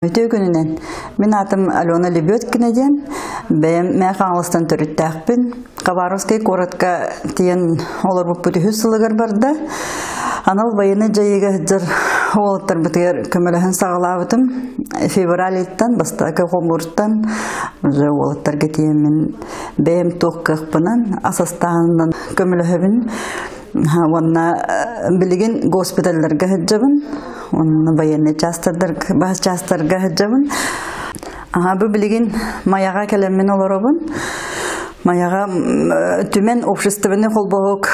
Үтүө күнүнэн. Мин аатым Алена Лебедкина диэн. Бэйэм Мэҥэ Хаҥаластан төрүттээхпин. Хабаровскай куоратка тиийэн олорбуппут үһүс сылыгар барда. Анал байыаннай дьайыыга сылдьар уолаттарбытыгар көмөлөһөн саҕалаабытым. Февраль ыйыттан, бастакы хомууртан уже уолаттарга тиийэммин бэйэм туох кыахпынан ас астааһынынан көмөлөһөбүн. Уонна билигин госпиталларга сылдьабын. Онно военный частардарга, частарга сылдьабын. Аха, бу билигин Майаҕа кэлэммин олоробун. Майаҕа Түмэн общественный холбоһук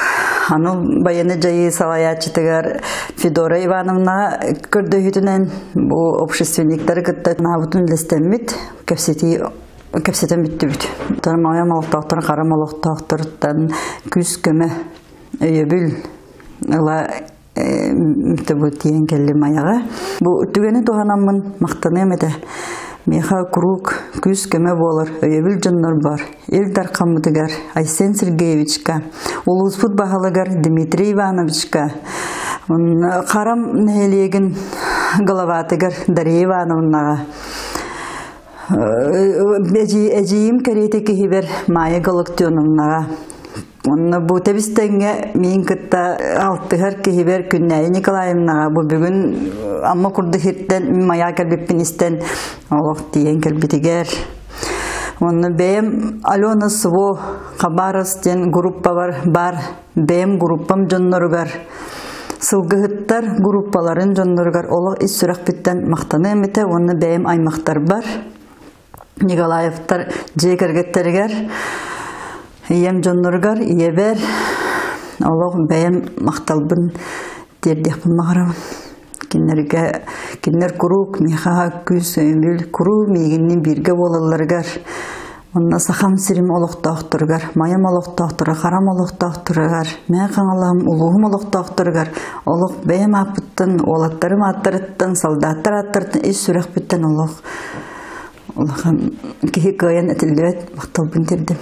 аны военный дьайыы салайааччытыгар Федора Ивановнаҕа көрдөһүүтүнэн бу общественниктары кытта наабытын үлэстэммит кэпсэтии кэпсэтэн бүттүбүт. Майам олохтоохторун, харам олохтоохторуттан күүс-көмө, өйөбүл ыла бу тиийэн кэллим айаҕа. Бу түгэни туһанаммын махтаныам этэ. Миэхэ куруук күүс-көмө буолар өйөбүл дьоннор бар. Ил Дархаммытыгар Айсен Сергеевичка, улууспут баһылыгар Дмитрий Ивановичка, Харам нэһилиэгин главатыгар Дария Ивановнаҕа, эдьиийим кэриэтэ киһибэр Майя Галактионовнаҕа, онно бу тэбис-тэҥҥэ миин кытта алтыһар киһибэр Күннээйи Николаевнаҕа бу бүгүн Амма курдук сиртэн маяа кэлбиппин истэн олох тиийэн кэлбитигэр. Онно бэйэм Алена СВО Хабаровск диэн группабар бар бэйэм группам дьонноругар, сылгыһыттар группаларын дьонноругар олох ис сүрэхпиттэн махтаныам этэ уонна бэйэм аймахтарбар Николаевтар дьиэ кэргэттэригэр, ийэм дьонноругар, ийэбэр олох бэйэм махталбын тиэрдиэхпин баҕарабын. Кинилэргэ кинилэр куруук миэхэ күүс өйөбүл, куруук миигинниин бииргэ буолалларыгар, онно Сахам сирим олохтоохторугар, Майам олохтоохторугар, Харам олохтоохторугар, Мэҥэ Хаҥалаһым улууһум олохтоохторугар олох бэйэм ааппыттан, уолаттарым ааттарыттан, солдаттар ааттарыттан ис сүрэхпиттэн олох улахан киһи кыайан этиллибэт махталбын тиэрдэм.